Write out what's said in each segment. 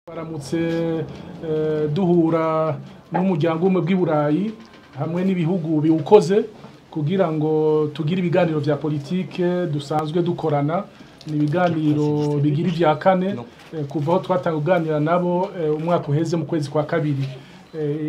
Baramutse duhura n'umuryango umwe bw'i Burayi hamwe n'ibihugu biwukoze kugira ngo tugire ibiganiro vya politike dusanzwe dukorana. Ni ibiganiro bigira ivya kane kuva aho twatanga kuganira nabo umwaka uheze mu kwezi kwa kabiri.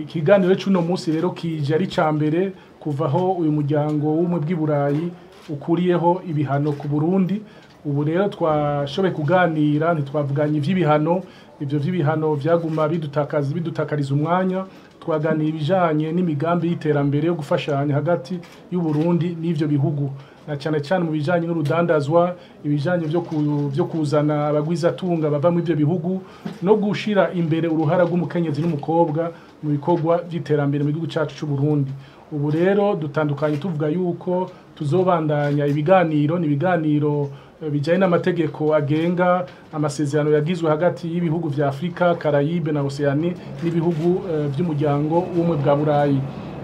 Ikiganiro c'uno munsi rero kije ari ca mbere kuva aho uyu muryango w'ubumwe bw'i Burayi ukuriyeho ibihano ku Burundi. Ubu rero twashoboye kuganira, ntitwavuganye ivy'ibihano, ivyo vy'ibihano vyaguma bidutakariza umwanya. Twaganira ibijanye n'imigambi y'iterambere yo gufashanya hagati y'u Burundi n'ivyo bihugu, na cane cane mu bijanye n'urudandazwa, ibijanye vyo kuzana abagwizatunga bava mu ivyo bihugu, no gushira imbere uruhara rw'umukenyezi n'umukobwa mu bikorwa vy'iterambere mu gihugu cacu c'u Burundi. Ubu rero dutandukanye tuvuga yuko tuzobandanya ibiganiro, ni ibiganiro bijanye n'amategeko agenga amasezerano yagizwe hagati y'ibihugu vya Afrika, Caraïbe na Oceanie n'ibihugu vy'umuryango w'ubumwe bwa Burayi.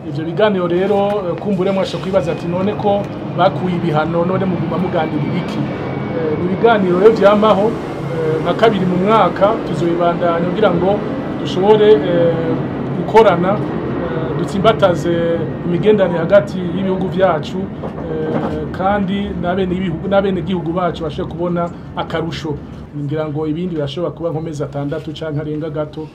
Ivyo biganiro rero kumbure mwasha kwibaza ati none ko bakuye ibihano, none muguma muganirira iki? Ni ibiganiro rero vyamaho nka kabiri mu mwaka, tuzobibandanya kugira ngo dushobore gukorana, dutsimbataze imigenderanire hagati y'ibihugu vyacu, kandi n'abenegihugu bacu bashobore kubona akarusho. Ngira ngo ibindi birashobora kuba nko mezi 6 canke arenga gato.